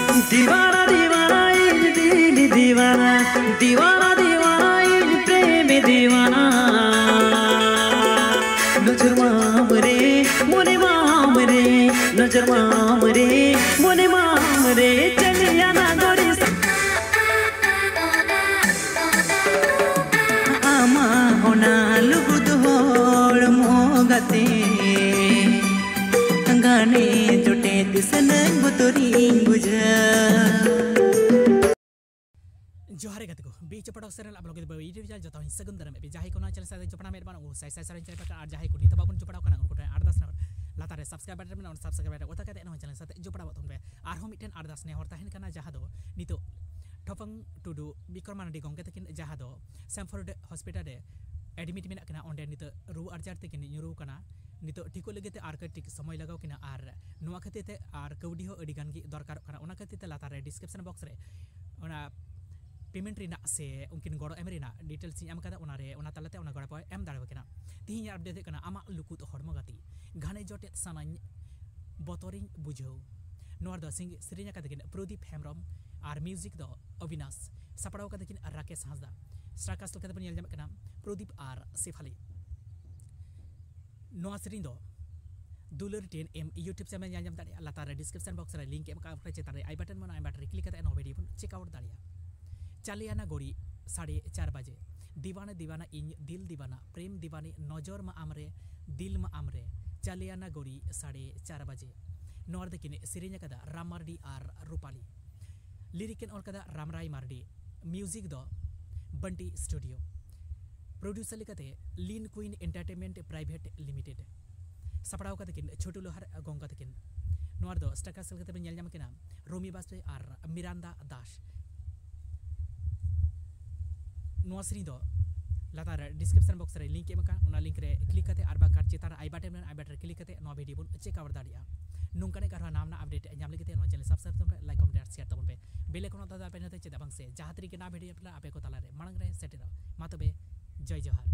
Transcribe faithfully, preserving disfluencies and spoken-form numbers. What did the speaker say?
दीवाना दीवाना इन दिल दीवाना, दीवाना दीवाना इन प्रेम दीवाना। नजर माम रे, मोने माम रे, नजर माम रे, मोने माम रे, चलिया ना गोरी। ᱟᱢᱟᱜ ᱚᱱᱟ ᱞᱩᱜᱩᱫ ᱦᱚᱲᱢᱚ ᱜᱟᱛᱮ ᱜᱟᱱᱮ ᱡᱚᱴᱮᱫ ᱥᱟᱱᱟᱧ ᱵᱚᱛᱚᱨᱤᱧ ᱵᱩᱡᱷᱟᱹᱣ᱾ ᱡᱚᱦᱟᱨ ᱜᱮ ᱜᱟᱛᱮ ᱠᱚ, ᱵᱤ ᱪᱚᱯᱚᱲᱟ ᱚᱯᱷᱤᱥᱤᱭᱟᱞ ᱟᱯ ᱞᱚᱜᱮ ᱫᱚ YouTube channel ᱡᱚᱛᱚ ᱦᱚᱸᱧ ᱥᱟᱹᱜᱩᱱ ᱫᱟᱨᱟᱢᱮᱫ ᱯᱮ᱾ ᱡᱟᱦᱟᱸᱭ ᱠᱚ ᱱᱚᱣᱟ channel ᱥᱟᱶᱛᱮ ᱡᱚᱯᱲᱟᱣ ᱢᱮᱱᱟᱜ ᱵᱚᱱᱟ, ᱩᱱᱠᱩ ᱥᱟᱭ ᱥᱟᱭ ᱥᱟᱨᱦᱟᱣ ᱤᱧ ᱪᱟᱞ ᱟᱠᱟᱫ, ᱟᱨ ᱡᱟᱦᱟᱸᱭ ᱠᱚ ᱱᱤᱛᱚᱜ ᱵᱟᱵᱚᱱ ᱡᱚᱯᱲᱟᱣ ᱠᱟᱱᱟ, ᱩᱱᱠᱩ ᱴᱷᱮᱱ ᱟᱨᱫᱟᱥ ᱱᱮᱦᱚᱨ, ᱞᱟᱛᱟᱨ ᱨᱮ subscribe button ᱢᱮᱱᱟᱜᱼᱟ, ᱚᱱᱟ subscribe button ᱚᱛᱟ ᱠᱟᱛᱮ ᱱᱚᱣᱟ channel ᱥᱟᱶᱛᱮ ᱡᱚᱯᱲᱟᱣ ᱛᱟᱵᱚᱱ ᱯᱮ᱾ ᱟᱨᱦᱚᱸ ᱢᱤᱫᱴᱮᱱ ᱟᱨᱫᱟᱥ ᱱᱮᱦᱚᱨ ᱛᱟᱦᱮᱱ ᱠᱟᱱᱟ, ᱡᱟᱦᱟᱸ ᱫᱚ ᱱᱤᱛᱚᱜ ᱴᱷᱚᱯᱚᱝ ᱴᱩᱰᱩ, ᱵᱤᱠᱨᱚᱢ ᱢᱟᱨᱟᱱᱰᱤ ᱜᱚᱢᱠᱮ ᱛᱟᱹᱠᱤᱱ ᱡᱟᱦᱟᱸ ᱫᱚ ᱥᱮᱢᱯᱷᱳᱨᱰ ᱦᱚᱥᱯᱤᱴᱟᱞ ᱨᱮ admit ᱢᱮᱱᱟᱜ ᱠᱤᱱᱟ, ᱚᱸᱰᱮ ᱱᱤᱛᱚᱜ ᱨᱩᱣᱟᱹ ᱟᱡᱟᱨ ᱛᱮᱠᱤᱱ ᱧᱩᱨᱩ ᱟᱠᱟᱱᱟ᱾ ᱱᱤᱛᱚᱜ ᱴᱷᱤᱠᱚᱜ ᱞᱟᱹᱜᱤᱫ ᱛᱮ ᱟᱨ ᱠᱟᱹᱴᱤᱡ ᱥᱚᱢᱚᱭ ᱞᱟᱜᱟᱣ ᱠᱤᱱᱟ, ᱟᱨ ᱱᱚᱣᱟ ᱠᱷᱟᱹᱛᱤᱨ ᱛᱮ ᱟᱨ ᱠᱟᱹᱣᱰᱤ ᱦᱚᱸ ᱟᱹᱰᱤ ᱜᱟᱱ ᱜᱮ ᱫᱚᱨᱠᱟᱨᱚᱜ ᱠᱟᱱᱟ᱾ ᱚᱱᱟ ᱠᱷᱟᱹᱛᱤᱨ ᱛᱮ ᱞᱟᱛᱟᱨ ᱨᱮ description box ᱨᱮ ᱚᱱᱟ payment ᱨᱮᱱᱟᱜ ᱥᱮ ᱩᱱᱠᱤᱱ ᱜᱚᱲᱚ ᱮᱢ ᱨᱮᱱᱟᱜ details ᱤᱧ ᱮᱢ ᱠᱟᱫᱟ, ᱚᱱᱟ ᱨᱮ, ᱚᱱᱟ ᱛᱟᱞᱟᱛᱮ ᱚᱱᱟ ᱜᱚᱲᱚ ᱯᱮ ᱮᱢ ᱫᱟᱲᱮᱭᱟᱠᱤᱱᱟ᱾ ᱛᱤᱦᱤᱧᱟᱜ update ᱦᱩᱭᱩᱜ ᱠᱟᱱᱟ, ᱟᱢᱟᱜ ᱞᱩᱠᱩᱫ ᱦᱚᱲᱢᱚ ᱜᱟᱛᱮ, ᱜᱷᱟᱱᱮ ᱡᱚᱴᱮᱫ ᱥᱟᱱᱟᱧ, ᱵᱚᱛᱚᱨᱤᱧ ᱵᱩᱡᱷᱟᱹᱣ᱾ ᱱᱚᱣᱟ ᱨᱮᱫᱚ ᱥᱤᱝ-, ᱥᱮᱨᱮᱧ ᱟᱠᱟᱫᱟ ᱠᱤᱱ ᱯᱨᱚᱫᱤᱯ ᱦᱮᱢᱵᱨᱚᱢ ᱟᱨ music ᱫᱚ ᱚᱵᱤᱱᱟᱥ, ᱥᱟᱯᱲᱟᱣ ᱟᱠᱟᱫᱟ ᱠᱤᱱ ᱨᱟᱠᱮᱥ ᱦᱟᱸᱥᱫᱟ᱾ Star cast ᱞᱮᱠᱟᱛᱮ ᱵᱚᱱ ᱧᱮᱞ ᱧᱟᱢᱮᱫ ᱠᱟᱱᱟ ᱯᱨᱚᱫᱤᱯ ᱟᱨ ᱥᱮᱯᱷᱟᱞᱤ᱾ ᱱᱚᱣᱟ ᱥᱮᱨᱮᱧ ᱫᱚ ᱫᱩᱞᱟᱹᱲ ᱴᱤ ᱮᱱ ᱮᱢ YouTube channel ᱧᱮᱞ ᱧᱟᱢ ᱫᱟᱲᱮᱭᱟᱜᱼᱟ᱾ ᱞᱟᱛᱟᱨ ᱨᱮ description box ᱨᱮ link ᱮᱢ ᱟᱠᱟᱫᱼᱟ, ᱚᱱᱟ ᱪᱮᱛᱟᱱ ᱨᱮ I button ᱢᱮᱱᱟᱜᱼᱟ, I button ᱨᱮ click ᱠᱟᱛᱮ ᱱᱚᱣᱟ video ᱵᱚᱱ check out ᱫᱟᱲᱮᱭᱟᱜᱼᱟ᱾ ᱪᱟᱞᱮᱭᱟᱱᱟ ᱜᱷᱚᱲᱤ ᱥᱟᱲᱮ ᱪᱟᱨ ᱵᱟᱡᱮ, ᱫᱤᱣᱟᱱᱟ ᱫᱤᱣᱟᱱᱟ ᱤᱧ ᱫᱤᱞ ᱫᱤᱣᱟᱱᱟ, ᱯᱨᱮᱢ ᱫᱤᱣᱟᱱᱤ ᱱᱚᱡᱚᱨ ᱢᱟ ᱟᱢ ᱨᱮ, ᱫᱤᱞ ᱢᱟ ᱟᱢ ᱨᱮ, ᱪᱟᱞᱮᱭᱟᱱᱟ ᱜᱷᱚᱲᱤ ᱥᱟᱲᱮ ᱪᱟᱨ ᱵᱟᱡᱮ᱾ ᱱᱚᱣᱟ ᱨᱮᱫᱚ ᱠᱤᱱ ᱥᱮᱨᱮᱧ ᱟᱠᱟᱫᱟ ᱨᱟᱢ ᱢᱟᱨᱰᱤ ᱟᱨ ᱨᱩᱯᱟᱞᱤ᱾ Lyric ᱠᱤᱱ ᱚᱞ ᱠᱟᱫᱟ ᱨᱟᱢᱨᱟᱭ ᱢᱟᱨᱰᱤ, music ᱫᱚ ᱵᱟᱱᱴᱤ Studio, producer ᱞᱮᱠᱟᱛᱮ Lean Queen Entertainment Private Limited, ᱥᱟᱯᱲᱟᱣ ᱠᱟᱛᱮ ᱠᱤᱱ ᱪᱷᱳᱴᱩ ᱞᱳᱦᱟᱨ ᱜᱚᱝᱠᱟ ᱛᱟᱹᱠᱤᱱ᱾ ᱱᱚᱣᱟ ᱨᱮᱫᱚ star cast ᱞᱮᱠᱟᱛᱮ ᱵᱚᱱ ᱧᱮᱞ ᱧᱟᱢ ᱠᱤᱱᱟ ᱨᱚᱢᱤ ᱵᱟᱡᱯᱮᱭᱤ ᱟᱨ ᱢᱤᱨᱟᱱᱫᱟ ᱫᱟᱥ᱾ ᱱᱚᱣᱟ ᱥᱮᱨᱮᱧ ᱫᱚ ᱞᱟᱛᱟᱨ ᱨᱮ description box ᱨᱮ link ᱮᱢ ᱟᱠᱟᱱ, ᱚᱱᱟ link ᱨᱮ click ᱠᱟᱛᱮ ᱟᱨ ᱵᱟᱝᱠᱷᱟᱱ ᱪᱮᱛᱟᱱ ᱨᱮ I button ᱢᱮᱱᱟᱜᱼᱟ, I button ᱨᱮ click ᱠᱟᱛᱮ ᱱᱚᱣᱟ video ᱵᱚᱱ check out ᱫᱟᱲᱮᱭᱟᱜᱼᱟ᱾ ᱱᱚᱝᱠᱟᱱᱟᱜ ᱟᱨᱦᱚᱸ ᱱᱟᱣᱟ ᱱᱟᱣᱟ update ᱧᱟᱢ ᱞᱟᱹᱜᱤᱫ ᱛᱮ ᱱᱚᱣᱟ channel subscribe ᱛᱟᱵᱚᱱ ᱯᱮ, like, comment ᱟᱨ share ᱛᱟᱵᱚᱱ ᱯᱮ᱾ Bell icon ᱚᱛᱟ ᱛᱟᱵᱚᱱ ᱯᱮ, ᱪᱮᱫᱟᱜ ᱵᱟᱝ ᱥᱮ ᱡᱟᱦᱟᱸ ᱛᱤᱨᱮᱜᱮ ᱱᱟᱣᱟ video upload ᱟᱯᱮ ᱠᱚ ᱛᱟᱞᱟᱨᱮ ᱢᱟᱲᱟᱝ ᱨᱮ ᱥᱮᱴᱮᱨᱚᱜᱼᱟ᱾ ᱢᱟ ᱛᱚᱵᱮ, ᱡᱚᱭ ᱡᱚᱦᱟᱨ᱾